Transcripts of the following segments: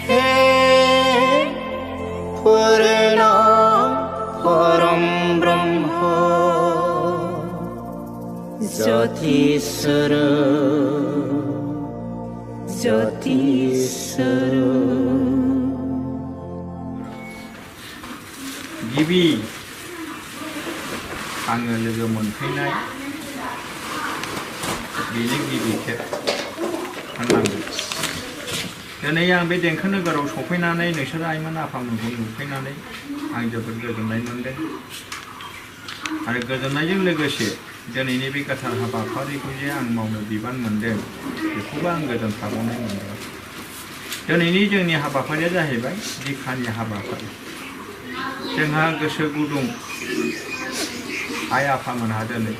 हे पूर्ण परम ब्रह्म ज्योतिस्वर गिबि आङो लोगो मोनफैनाय बेनो गिबि खेब होननांगोन। दिनै आं बे देंखो नोगोराव सफैनानै नोंसोर आइमोन आफामोनखौ नुफैनानै आं जोबोद गोजोननाय मोनदों आरो गोजोननायजों लोगोसे दिनैनि बे गोथार हाबाफारिखौ जे आं मावनो बिबान मोनदों बेखौबो आं गोजोनफाबावनाय मोनदों। दिनैनि जोंनि हाबाफारिया जाहैबाय बिखानि हाबाफारि। जोंहा गोसो गुदुं आइ आफामोनहा दिनै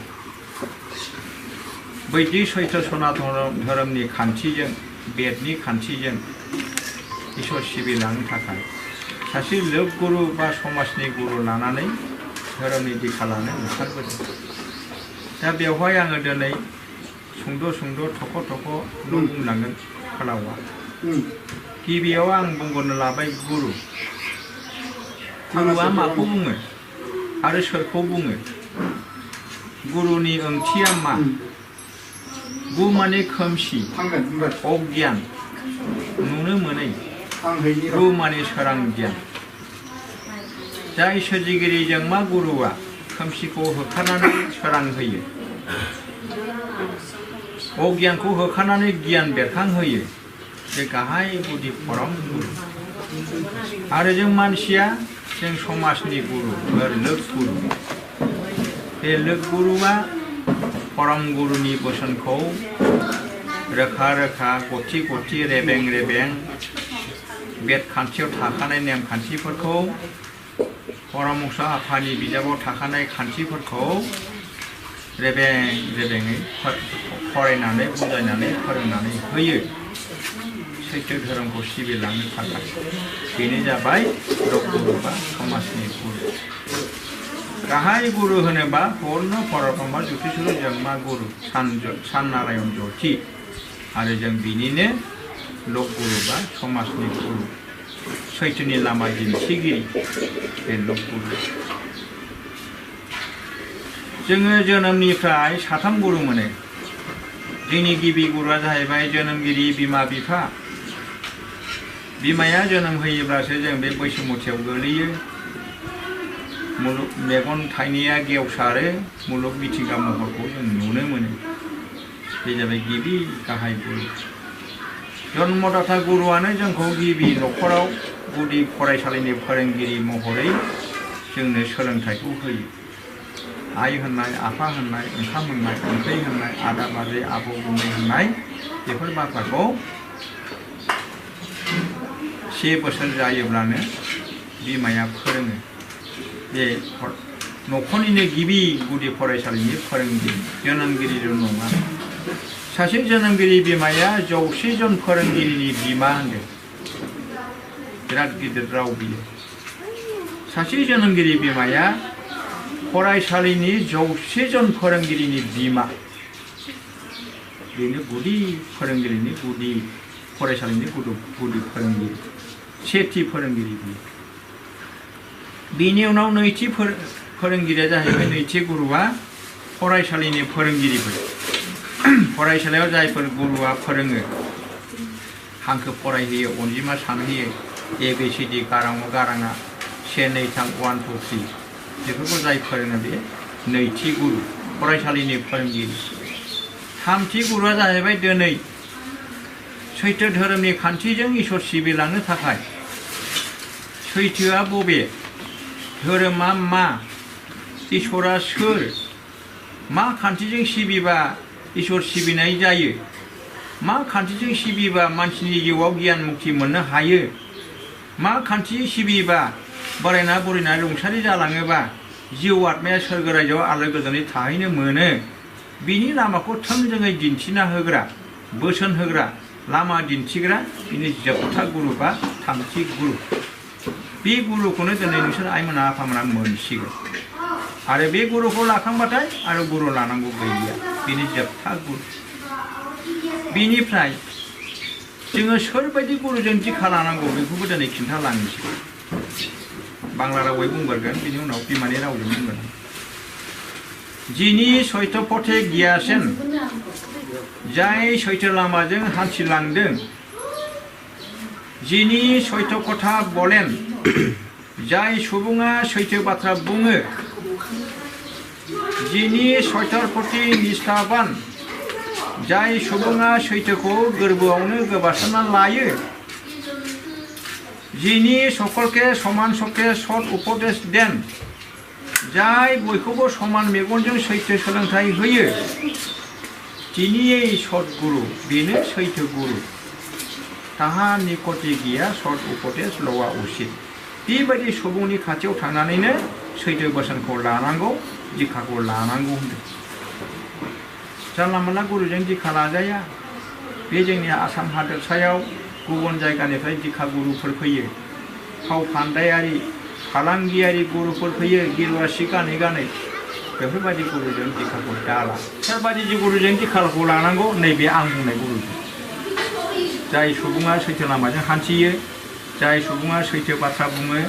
बैदिक सैथो सनातन धोरोमनि खान्थिजों बेदनि खान्थिजों इसोर सिबिलांनो थाखाय सासे लोक गुरु बा समाजनि गुरु लानानै धोरोमनि दिखा लानो ओंखारबोदों। दा बेवहाय आङो दिनै सुंद' थख' बुंलांगोन फोलावा। गिबियाव आं बुंग्रोनो लाबाय गुरु। गुरुआ माखौ बुङो आरो सोरखौ बुङो? गुरुनि ओंथिया मा? गु माने खोमसि, अज्ञान, नुनो मोनै। रु माने सोरां गियान। जाय सोरजिगिरिजों मा गुरुआ खोमसिखौ होखारनानै सोरां होयो, अज्ञानखौ होखारनानै गियान बेरखांहोयो, बे गाहाय गुदि परम गुरु। आरो जों मानसिया जों समाजनि गुरु, लोक गुरु। बे लोक गुरुआ परम गुरुनि बोसोनखौ रोखा गथि रेबें बेद खान्थियाव थाखानाय नेमखान्थिफोरखौ, परमहंस आफानि बिजाबाव थाखानाय खान्थिफोरखौ रेबेङै फरायनानै बुजायनानै फोरोंनानै होयो सैथो धोरोमखौ सिबिलांनो थाखाय। बेनो जाबाय लोक गुरु बा समाजनि गुरु। गाहाय गुरु होनोबा पूर्ण परब्रह्म ज्योतिस्वर जोंमा गुरु सान नारायण ज्योति। आरो जों बिनिनो लोक गुरु बा समाजनि गुरु, सैथोनि लामा दिन्थिगिरि बे लोक गुरु। जोङो जोनोमनिफ्राय साथाम गुरु मोनो। जोंनि गिबि गुरुआ जाहैबाय जोनोमगिरि बिमा बिफा। बिमाया जोनोम होयोब्लासो जों बे बैसोमुथियाव गोलैयो। मुलुग मेगन थाइनैया गेवसारो, मुलुग मिथिंगा महरखौ जों नुनो मोनो। बे जाबाय गिबि गाहाय गुरु। जन्मदाता गुरुआनो जोंखौ गिबि न'खराव गुदि फरायसालिनि फोरोंगिरि महरै जोंनो सोलोंथाइखौ होयो। आइ होननाय, आफा होननाय, ओंखाम होननाय, ओंख्रि होननाय, आदा बाजै आबौ गुमै होननाय बेफोर बाथ्राखौ 1 बोसोर जायोब्लानो बिमाया फोरोङो। बे न'खरनिनो गिबि गुदि फरायसालिनि फोरोंगिरि, जोनोमगिरिल' नङा। सासे जोनोमगिरि बिमाया 100 जन फोरोंगिरिनि बिमा होनदों। बिराद गिदिर राव बियो। सासे जोनोमगिरि बिमाया फरायसालिनि 100 जन फोरोंगिरिनि बिमा। बेनो गुदि फोरोंगिरिनि गुदि फरायसालिनि गुदि फोरोंगिरि, सेथि फोरोंगिरि बियो। बिनि उनाव नैथि फोरोंगिरिया जाहैबाय, नैथि गुरुआ फरायसालिनि फोरोंगिरिफोर। फरायसालियाव जायफोर गुरुआ फोरोङो, हांखो फरायहोयो, अनजिमा सानहोयो, ABCD गाराङा 1 2 3 1 2 3 बेफोरखौ जाय फोरोङो बे नैथि गुरु, फरायसालिनि फोरोंगिरि। थामथि गुरुआ जाहैबाय दिनै सैथो धोरोमनि खान्थिजों इसोर सिबिलांनो थाखाय सैथोआ बबे, धोरोमा मा, इसोरा सोर, मा खान्थिजों सिबिबा इसोर सिबिनाय जायो, मा खान्थिजों सिबिबा मानसिनि जिउआव गियान मुक्ति मोननो हायो, मा खान्थिजों सिबिबा बोरायना बुरैना रुंसारि जालाङोबा जिउ आत्माया सोरगो रायजोआव आलो गोजोनै थाहैनो मोनो, बिनि लामाखौ थोंजोङै दिन्थिना होग्रा, बोसोन होग्रा, लामा दिन्थिग्रा, बिनि जोबथा गुरु बा थामथि गुरु। बे गुरुखौनो दिनै नोंसोर आइमोना आफामोना मोनसिगोन। आरो बे गुरुखौ लाखांबाथाय आरो गुरु लानांगौ गैलिया। बेनि जोबथा गुरु। बेनिफ्राय जोङो सोरबायदि गुरुजों दिखा लानांगौ बेखौबो दिनै खिन्थालांनोसै बांला रावै बुंगोरगोन बिनि उनाव बिमानि रावजों बुंगोन जिनि सैथो पथे गियासेन जाय सैथो लामाजों हान्थिलांदों जिनि सैथो खोथा बोलेन जाय सुबुङा सैथो बाथ्रा बुङो जिनि सैथोर प्रति निष्ठाबान जाय सुबुङा सैथोखौ गोरबोआवनो गोबासारना लायो जिनि सकलके समान सके सत उपदेश देन जाय बयखौबो समान मेगनजों सैथो सोलोंथाइ होयो जिनि सतगुरु बेनो सैथो गुरु ताहा निकटि गैया सत उपदेश लवा उसित बेबायदि सुबुंनि खाथियाव थांनानैनो सैथो बोसोनखौ लानांगौ दिखाखौ लानांगौ होनदों जानला मोनला गुरुजों दिखा लाजाया बे जोंनि आसाम हादोरसायाव गुबुन जायगानिफ्राय दिखा गुरुफोर फैयो फाव फान्दायारि फालांगियारि गुरुफोर फैयो गिरुवा सि गानै गानै बेफोरबायदि गुरुजों दिखाखौ दाला सोरबायदि गुरुजों दिखाखौ लानांगौ नैबे आं बुंनाय गुरुजों जाय सुबुङा सैथो लामाजों हान्थियो जाय सुबुङा सैथो बाथ्रा बुङो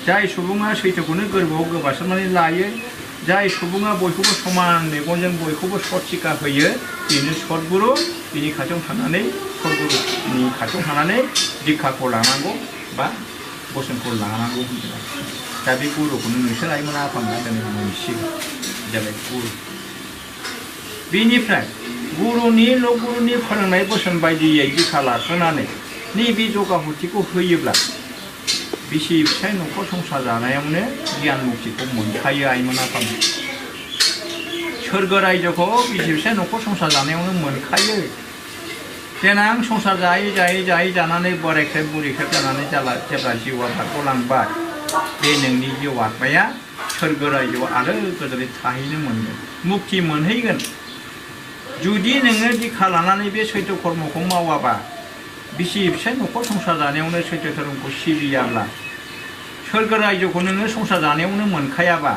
जाय सुबुङा सैथोखौनो गोरबोआव गोबासारनानै लायो जाय सुबुङा बयखौबो समान मेगनजों बयखौबो सत सिखा होयो बेनो सतगुरु बिनि खाथियाव थांनानै सतगुरुनि खाथियाव थांनानै दिखाखौ लानांगौ बा बोसोनखौ लानांगौ होनदों दा बे गुरुखौनो नोंसोर आइमोन आफामोना दिनै मोनसिगोन जाबाय गुरु बेनिफ्राय गुरुनि फोरोंनाय बोसोन बायदियै दिखा लाखांनानै नैबे जगाहुथिखौ होयोब्ला बिसि फिसाय न'खर संसार जानायावनो गियान मुक्तिखौ मोनखायो आइमोन आफामोन सोरगो रायजोखौ बिसि फिसाय न'खर संसार जानायावनो मोनखायो देनां संसार जायै जानानै बोरायख्रेब बुरैख्रेब जानानै जेब्ला जिउआ बारग'लांबाय बे नोंनि जिउ आत्माया सोरगो रायजोआव आलो गोजोनै थाहैनो मोनगोन मुक्ति मोनहैगोन जुदि नोङो दिखा लानानै बे सैथो कर्मखौ मावाबा बिसि फिसाय न'खर संसार जानायावनो सैथो धोरोमखौ सिबियाब्ला सोरगो रायजोखौ नोङो संसार जानायावनो मोनखायाबा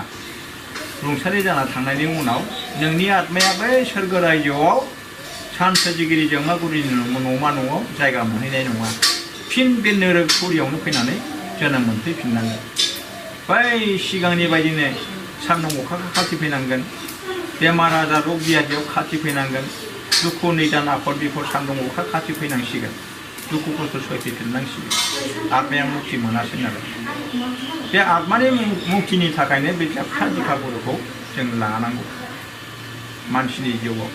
रुंसारि जाना थांनायनि उनाव नोंनि आत्माया बै सोरगो रायजोआव सान सोरजिगिरि जोंमागुरिनि न'मा न'आव जायगा मोनहैनाय नङा फिन बे नोरक थुरियावनो फैनानै जोनोम मोनफैफिननांगोन बै सिगांनि बायदिनो सान्दुं अखाखौ खाथि फैनांगोन बेमार आजार रग बियादियाव खाथि फैनांगोन दुखु निदान आफद बिफद सान्दुं अखा खाथि फैनांसिगोन दुखु खस्थ' सहायफैफिननांसिगोन आत्माया मुक्ति मोनासै नालाय बे आत्मानि मुक्तिनि थाखायनो बे फिसा दिखा गुरुखौ जों लानांगौ मानसिनि जिउआव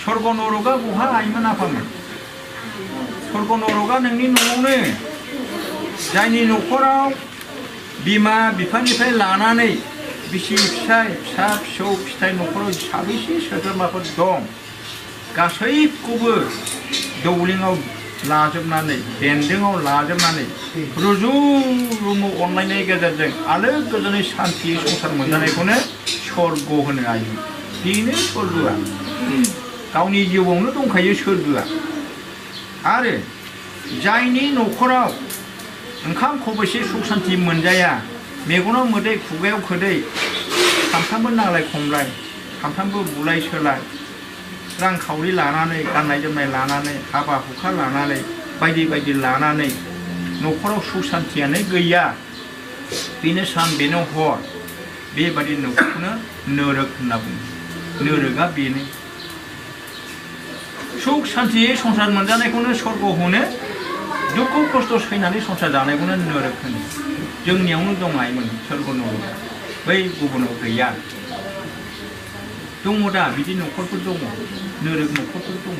स्वर्ग नरकआ बहा आइमोन आफामोन स्वर्ग नरकआ नोंनि न'आवनो जायनि न'खराव बिमा बिफानिफ्राय लानानै बिसि फिसाय फिसा फिसौ फिथाइ न'खराव साबैसे सोद्रोमाफोर दं गासैखौबो दौलेङाव लाजोबनानै बेन्दोङाव लाजोबनानै रुजु रुमु अनलायनायनि गेजेरजों आलो गोजोनै सान्थियै संसार मोनजानायखौनो स्वर्ग होनो हायो बेनो स्वर्गआ गावनि जिउआवनो दंखायो स्वर्गआ आरो जायनि न'खराव ओंखाम खबसे सुख सान्थि मोनजाया मेगनाव मोदै खुगायाव खोदै सानफ्रामबो नांलाय खमलाय सानफ्रामबो बुलाय सोलाय रांखावरि लानानै गाननाय जोमनाय लानानै हाबा हुखा लानानै बायदि बायदि लानानै न'खराव सुख सान्थियानो गैया बेनो सान बेनो हर बेबायदि न'खरखौनो नोरक होनना बुङो नोरकआ बेनो सुख सान्थियै संसार मोनजानायखौनो स्वर्ग होनो दुखु खस्थ' सैनानै संसार जानायखौनो नोरक होनो जोंनियावनो दं आइमोन स्वर्ग नरकआ बै गुबुनाव गैया दङ दा बिदि न'खरफोर दङ नोरक न'खरफोर दङ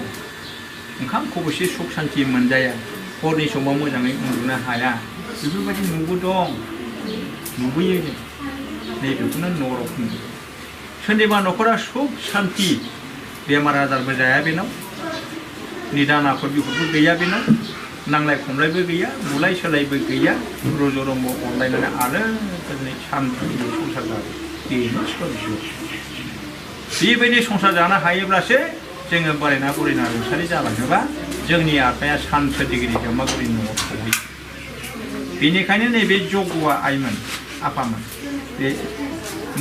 ओंखाम खबसे सुख सान्थि मोनजाया हरनि समाव मोजाङै उन्दुनो हाया बेफोरबायदि न'बो दं नुबोयो जों नैबेखौनो नरक होनो सोरनिबा न'खरा सुख सान्थि बेमार आजारबो जाया बेनाव निदान आफद बिफदबो गैया बेनाव नांलाय खमलायबो गैया बुलाय सोलायबो गैया रुजु रुमु अनलायनानै आलो गोजोनै सान्थियै संसार जायो बेनो स्वर्ग बेबायदि संसार जानो हायोब्लासो जोङो बोरायना बुरैना रुंसारि जालाङोबा जोंनि आत्माया सान सोरजिगिरि जोंमागुरिनि न'आव सहैयो बेनिखायनो नैबे जग'आ आइमोन आफामोन बे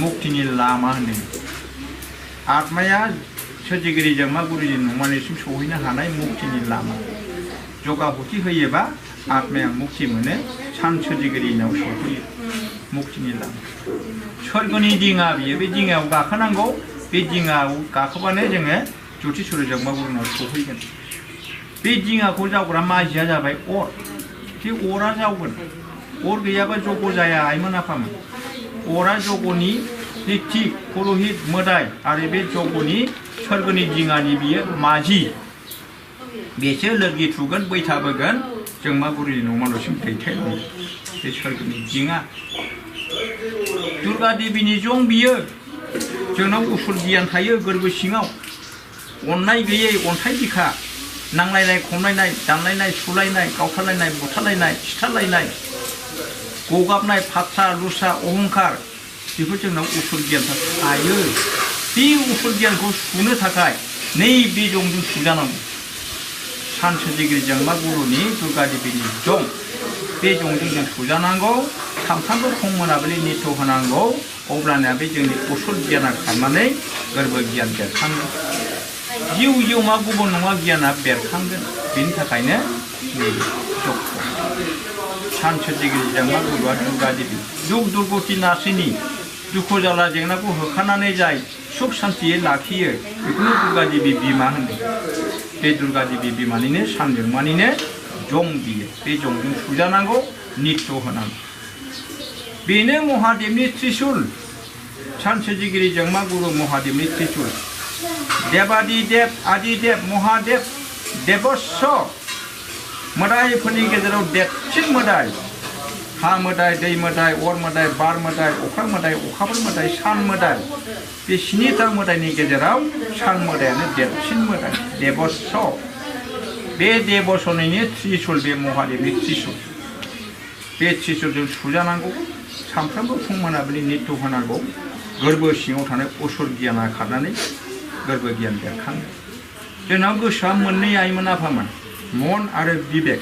मुक्तिनि लामा होनो आत्माया सोरजिगिरि जोंमागुरिनि न'मानिसिम सहैनो हानाय मुक्तिनि लामा जगाहुति होयोबा आत्माया मुक्ति मोनो सानसोरजिगिरिनाव सौफैयो मुक्तिनि लामा स्वर्गनि दिङा बियो बे दिङायाव गाखोनांगौ बे दिङायाव गाखोबानो जोङो ज्योतिषुर जोंमागुरुनाव सौफैगोन बे दिङाखौ जावग्रा माजिया जाबाय अर बे अरा जावगोन अर गैयाबा जग जाया आइमोन आफामोन अरा जगनि निथि पुरहित मोदाय आरो बे जगनि स्वर्गनि दिङानि बियो माजि बेसो लोरगि थुगोन बैथाबोगोन जोंमागुरुनि न'मानसिम दैथायलाङो बे स्वर्गनि दिङा दुर्गा देवीनि जं बियो जोंनाव उफुर गियान थायो गोरबो सिङाव अननाय गैयै अन्थाइ बिखा नांलायनाय खमलायनाय दानलायनाय सुलायनाय गावथारलायनाय बुथारलायनाय सिथारलायनाय गगाबनाय फाथ्रा लुसा अहंखार बेफोर जोंनाव उफुर गियान थायो बे उफुर गियानखौ सुनो थाखाय नैबे जंजों सुजानांगौ सानसोरजिगिरि जोंमागुरुनि दुर्गा देवीनि जं बे जंजों जों सुजानांगौ सानफ्रामबो फुं मोनाबिलि नित्य होनांगौ अब्लाना बे जोंनि असुर गियाना खारनानै गोरबो गियान बेरखांगोन जिउ जिउमा गुबुन नङा गियाना बेरखांगोन बेनि थाखायनो सानसोरजिगिरि जोंमागुरुआ दुर्गा देवी दुख दुर्गति नासिनि दुखु जाला जेंनाखौ होखारनानै जाय सुख सान्तियै लाखियो बेखौनो दुर्गा देवी बिमा होनो बे दुर्गा देवी बिमानिनो सानजोंमानिनो जं बियो बे जंजों सुजानांगौ नित्य होनांगौ बेनो महादेवनि त्रिशूल सानसोरजिगिरि जोंमागुरु महादेवनि त्रिशूल देवादिदेव आदिदेव महादेव देवस्स मोदायफोरनि गेजेराव देरसिन मोदाय हा मोदाय दै मोदाय अर मोदाय बार मोदाय अख्रां मोदाय अखाफोर मोदाय सान मोदाय बे स्निथा मोदायनि गेजेराव सान मोदायानो देरसिन मोदाय देवस्स बे देवस्सनिनो त्रिशूल बे महादेवनि त्रिशूल बे त्रिशूलजों सुजानांगौ सानफ्रोमबो फुं मोनाबिलि नित्य होनांगौ गोरबो सिङाव थानाय असुर गियाना खारनानै गोरबो गियान बेरखाङो जोंनाव गोसोआ मोननै आइमोन आफामोन मन आरो बिबेक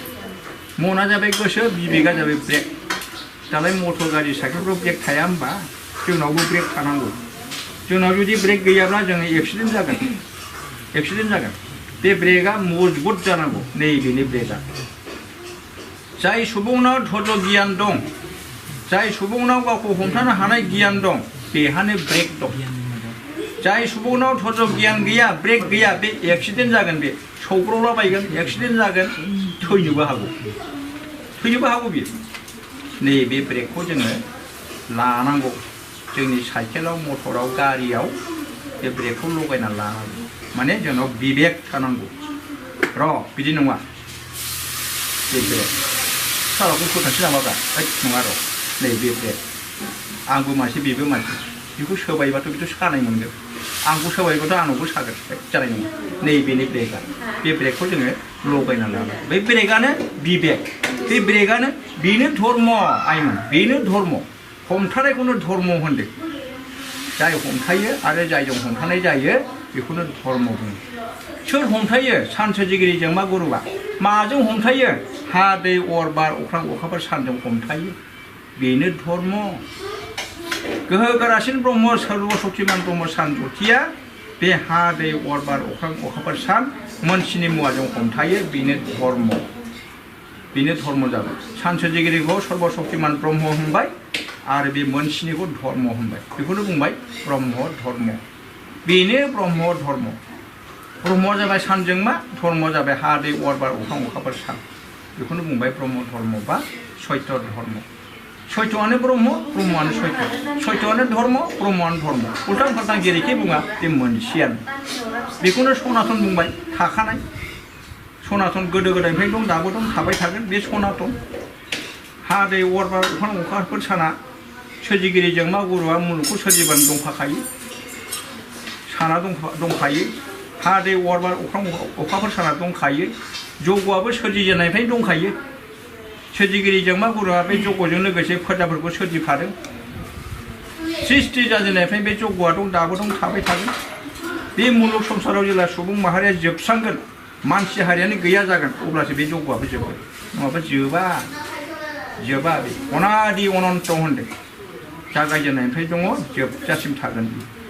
मना जाबाय गोसो बिबेका जाबाय ब्रेक दालाय मटर गारि साइकेलफ्राव ब्रेक थाया होमबा जोंनावबो ब्रेक थानांगौ जोंनाव जुदि ब्रेक गैयाब्ला जोङो एक्सिडेन्ट जागोन बे ब्रेकआ मजबुत जानांगौ नैबेनि ब्रेकआ जाय सुबुंनाव धैर्य गियान दं जाय सुबुंनाव गावखौ हमथानो हानाय गियान दं बेहानो ब्रेक दं जाय सुबुंनाव धैर्य गियान गैया ब्रेक गैया बे एक्सिडेन्ट जागोन बे सौग्रावलाबायगोन एक्सिडेन्ट जागोन थैनोबो हागौ बेयो नैबे ब्रेकखौ जोङो लानांगौ जोंनि साइकेलाव मटराव गारियाव बे ब्रेकखौ लगायना लानांगौ माने जोंनाव बिबेक थानांगौ र' बिदि नङा बे ब्रेक साराखौ फोथांसो लामाब्रा नङा र' नैबे ब्रेक आंबो मानसि बेबो मानसि बेखौ सोबायबाथ' बेथ' सानाय मोनगोन आंखौ सोबायबाथ' आंनावबो सागोन जानाय नङा नैबेनि ब्रेकआ बे ब्रेकखौ जोङो लगायना लानांगौ बे ब्रेकआनो बिबेक बे ब्रेकआनो बेनो धर्म आइमोन बेनो धर्म हमथानायखौनो धर्म होनदों जाय हमथायो आरो जायजों हमथानाय जायो बेखौनो धर्म बुङो सोर हमथायो सानसोरजिगिरि जोंमागुरुआ माजों हमथायो हा दै अर बार अख्रां अखाफोर सानजों हमथायो बेनो धर्म गोहो गोरासिन ब्रह्म सर्व शक्तिमान ब्रह्म सान ज्योतिया बे हा दै अर बार अख्रां अखाफोर सान मोनसिनि मुवाजों हमथायो बेनो धर्म जाबाय सानसोरजिगिरिखौ सर्व शक्तिमान ब्रह्म होनबाय आरो बे मोनसिनिखौ धर्म होनबाय बेखौनो बुंबाय ब्रह्म धर्म बेनो ब्रह्म धर्म ब्रह्मआ जाबाय सानजोंमा धर्मआ जाबाय हा दै अर बार अख्रां अखाफोर सान बेखौनो बुंबाय ब्रह्म धर्म बा सत्य धर्म सत्यआनो ब्रह्म ब्रह्मआनो सत्य सत्यआनो धर्म ब्रह्मआनो धर्म उल्टां फाल्टां जेरैखि बुङा बे मोनसेयानो बेखौनो सनातन बुंबाय थाखानाय सनातन गोदो गोदायनिफ्राय दं दाबो दं थाबाय थागोन बे सनातन हा दै अर बार अख्रां अखाफोर साना सोरजिगिरि जोंमागुरुआ मुलुगखौ सोरजिबानो दंफाखायो साना दंखायो हा दै अर बार अख्रां अखाफोर साना दंखायो जग'आबो सोरजिजेननायनिफ्राय दंखायो सोरजिगिरि जोंमागुरुआ बे जग'जों लोगोसे फोरजाफोरखौ सोरजिफादों सृष्टि जाजेननायनिफ्राय बे जग'आ दं दाबो दं थाबाय थागोन बे मुलुग संसाराव जेब्ला सुबुं माहारिया जोबस्रांगोन मानसि हारियानो गैया जागोन अब्लासो बे जग'आबो जोबगोन नङाबा जोबा बे अनादि अनन्त होनदों जागायजेननायनिफ्राय दङ जोबजासिम थागोन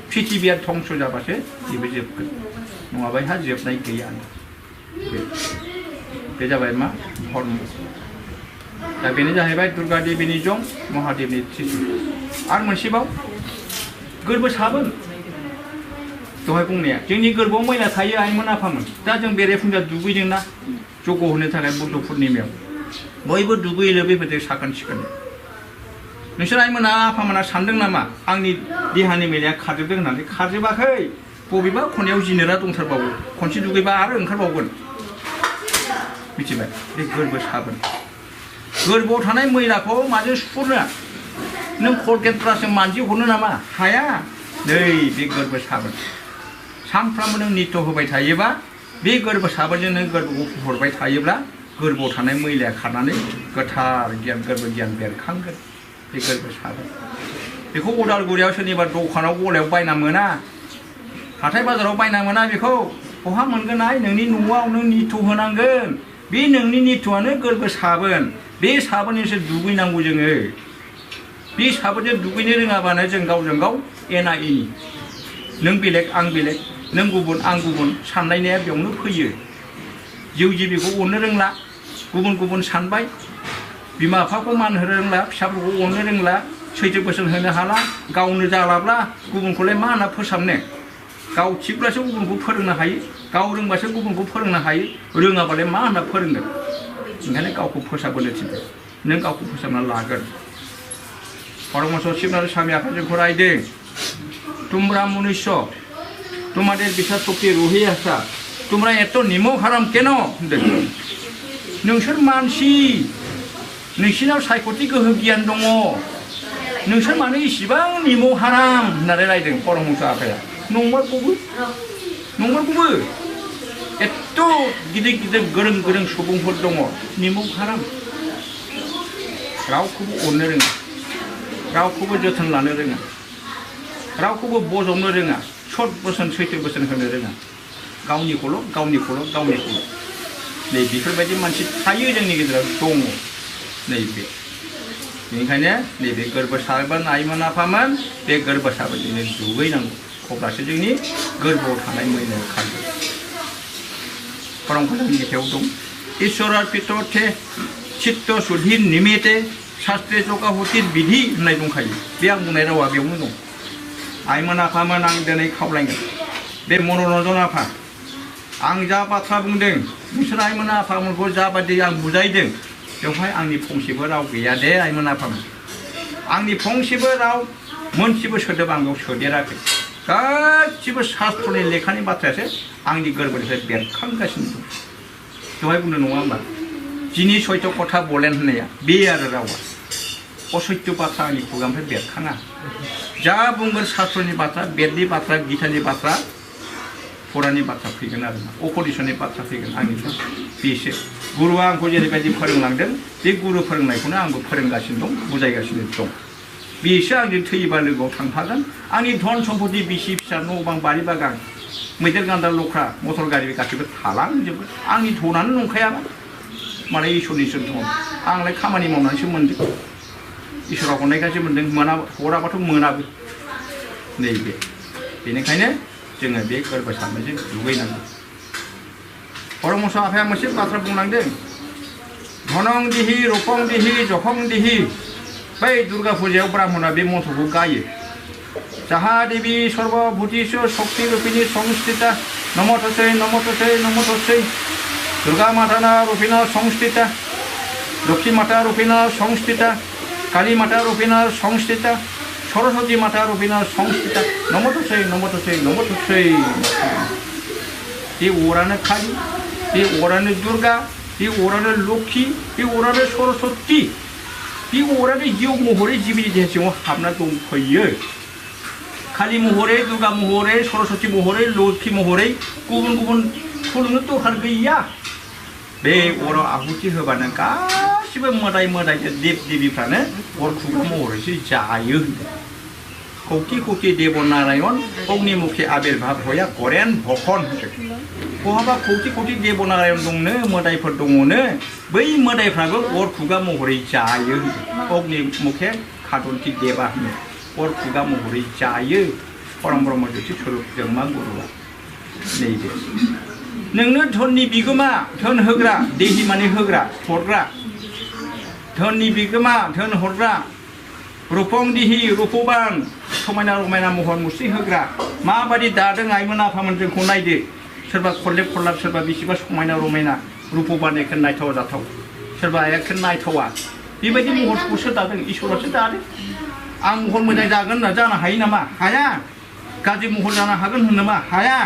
पृथिबिया धंस जाबासो बेबो जोबगोन नङाबा हा जोबनाय गैया बे जाबाय मा धर्म दा बेनो जाहैबाय दुर्गा देवीनि जं महादेवनि त्रिशूल आरो मोनसेबाव गोरबो साबोन दहाय बुंनाया जोंनि गोरबोआव मैला थायो आइमोन आफामोन दा जों बेरेफुंजा दुगैदोंना जग' होनो थाखाय बुद्ध पुर्निमायाव बयबो दुगैयो लोबैफोरजों साखोन सिखोन नोंसोर आइमोना आफामोना सानदों नामा आंनि देहानि मैलाया खारजोबदों होननानै खारजोबाखै बबेबा खनायाव जिनोरा दंथारबावो खनसे दुगैबा आरो ओंखारबावगोन मिथिबाय बे गोरबो साबोन गोरबोआव थानाय मैलाखौ माजों सुफुरनो नों कलगेट ब्रासजों मानजि हरनो नामा हाया नै बे गोरबो साबोन सानफ्रामबो नों नित्य होबाय थायोबा बे गोरबो साबोनजों नों गोरबोखौ फुहरबाय थायोब्ला गोरबोआव थानाय मैलाया खारनानै गोथार गियान गोरबो गियान बेरखांगोन बे गोरबो साबोन बेखौ उदालगुरियाव सोरनिबा दखानाव गलायाव बायना मोना हाथाय बाजाराव बायना मोना बेखौ बहा मोनगोन आइ नोंनि न'आव नों नित्य होनांगोन बे नोंनि नित्यआनो गोरबो साबोन बे साबोनजोंसो दुगैनांगौ जोङो बे साबोनजों दुगैनो रोङाबानो जों गावजों गाव एना एनि नों बेलेग आं बेलेग नों गुबुन आं गुबुन सानलायनाया बेयावनो फैयो जिउ जिबिखौ अननो रोंला गुबुन गुबुन सानबाय बिमा बिफाखौ मान होनो रोंला फिसाफोरखौ अननो रोंला सैथो बोसोन होनो हाला गावनो जालाब्ला गुबुनखौलाय मा होनना फोसाबनो गाव थिगब्लासो गुबुनखौ फोरोंनो हायो गाव रोंबासो गुबुनखौ फोरोंनो हायो रोङाबालाय मा होनना फोरोंगोन ओंखायनो गावखौ फोसाबबोनो थिनदों नों गावखौ फोसाबना लागोन परमेश्वर शिवनाथ स्वामी आफा जोंखौ रायदों तुमरा मनुष्य तुम्हारे बिसा शक्ति रही आसा तुमरा एत' निमक हाराम केन होनदों नोंसोर मानसि नोंसिनाव सायख'थि गोहो गियान दङ नोंसोर मानो इसिबां निमक हाराम होननानै रायदों परमेश्वर आफाया नंमारगौबो एत्त' गिदिर गिदिर गोरों गोरों सुबुंफोर दङ निमक हाराम रावखौबो अननो रोङा रावखौबो जोथोन लानो रोङा रावखौबो बजबनो रोङा सत बोसोन सैथो बोसोन होनो रोङा गावनिखौल' नै बेफोरबायदि मानसि थायो जोंनि गेजेराव दङ नैबे बेनिखायनो नैबे गोरबो साबोन आइमोन आफामोन बे गोरबो साबोनजोंनो दुगैनांगौ अब्लासो जोंनि गोरबोआव थानाय मैलाया खारगोन परमपरानि मेथाइयाव दं ईश्वरार्पित थे चित्त शुद्धि निमित्ते शास्त्रे जगाहुतिर बिधि होननाय दंखायो बे आं बुंनाय रावा बेयावनो दं आइमोन आफामोन आं दिनै खावलायगोन बे मनरन्जन आफा आं जा बाथ्रा बुंदों नोंसोर आइमोन आफामोनखौ जाबादि आं बुजायदों बेवहाय आंनि फंसेबो राव गैया दे आइमोन आफामोन आंनि फंसेबो राव मोनसेबो सोदोब आं बेयाव सोदेराखै गासिबो शास्त्रनि लेखानि बाथ्रायासो आंनि गोरबोनिफ्राय बेरखांगासिनो दं दहाय बुंनो नङा होमबा जिनि सयथ' कथा बलेन होननाया बे आरो रावा असत्य बाथ्रा आंनि खुगानिफ्राय बेरखाङा जा बुंगोन शास्त्रनि बाथ्रा बेदनि बाथ्रा गीतानि बाथ्रा फरानि बाथ्रा फैगोन आरोना उपनिषदनि बाथ्रा फैगोन आंनिफ्राय बेसो गुरुआ आंखौ जेरैबायदि फोरोंलांदों बे गुरु फोरोंनायखौनो आंबो फोरोंगासिनो दं बुजायगासिनो दं बेसो आंजों थैयोबा लोगोआव थांफागोन आंनि धन सम्पति बिसि फिसा न' बां बारि बागान मैदेर गान्दा लख्रा मटर गारि गासैबो थालांजोबगोन आंनि धनानो नंखायाबा माने इसोरनिसो धन आंलाय खामानि मावनानैसो मोन्दों इसोरा हरनायखायसो मोन्दों मोना हराबाथ' मोनाबो नैबे बेनिखायनो जोङो बे गोरबो साबोनजों दुगैनांगौ परमेश्वर आफाया मोनसे बाथ्रा बुंलांदों धनं दिहि रूपं दिहि जखं दिहि बै दुर्गा फुजायाव ब्राह्मणा बे मन्त्रखौ गायो जाहा देवी सर्वभूतिषु शक्ति रूपिणी संस्थिता नमोतस्यै नमोतस्यै नमोतस्यै दुर्गा माता रूपिणा संस्थिता लक्ष्मी माता रूपिणा संस्थिता काली माता रूपिणा संस्थिता सरस्वती माता रूपिणा संस्थिता नमोतस्यै नमोतस्यै नमोतस्यै बे अरानो काली बे अरानो दुर्गा बे अरानो लक्ष्मी बे अरानो सरस्वती बे अरानो जिउ महरै जिबिनि देहा सिङाव हाबना दंफैयो काली महरै दुर्गा महरै सरस्वती महरै लक्ष्मी महरै गुबुन गुबुन खुलुमनो दरखार गैया बे अराव आहुति होबानो गासिबो मोदाय मोदाय देब देबिफ्रानो अर खुगा महरैसो जायो कौटि कौटि देव नारायण अग्निमुखी आबिर्भाब हया गरेन भखन बहाबा कौटि कौटि देव नारायण दंनो मोदायफोर दङनो बै मोदायफ्राबो अर खुगा महरै जायो अग्निमुखे खादन्ति देवा होनो अर खुगा महरै जायो परम ब्रह्म ज्योति स्वरूप जोंमा गुरुआ नैबे नोंनो धननि बिगोमा धन होग्रा देहि माने होग्रा हरग्रा धननि बिगोमा धन हरग्रा रुपं दिहि रुपबान समायना रमायना महर मुस्रि होग्रा माबादि दादों आइमोन आफामोन जोंखौ नायदो सोरबा खरलेब खरलाब सोरबा बेसेबा समायना रमायना रुपबान एखे नायथाव जाथाव सोरबा एखे नायथावा बेबायदि महरखौसो दादों इसोरासो दादों आं महर मोजां जागोन होनना जानो हायो नामा हाया गाज्रि महर जानो हागोन होन नामा हाया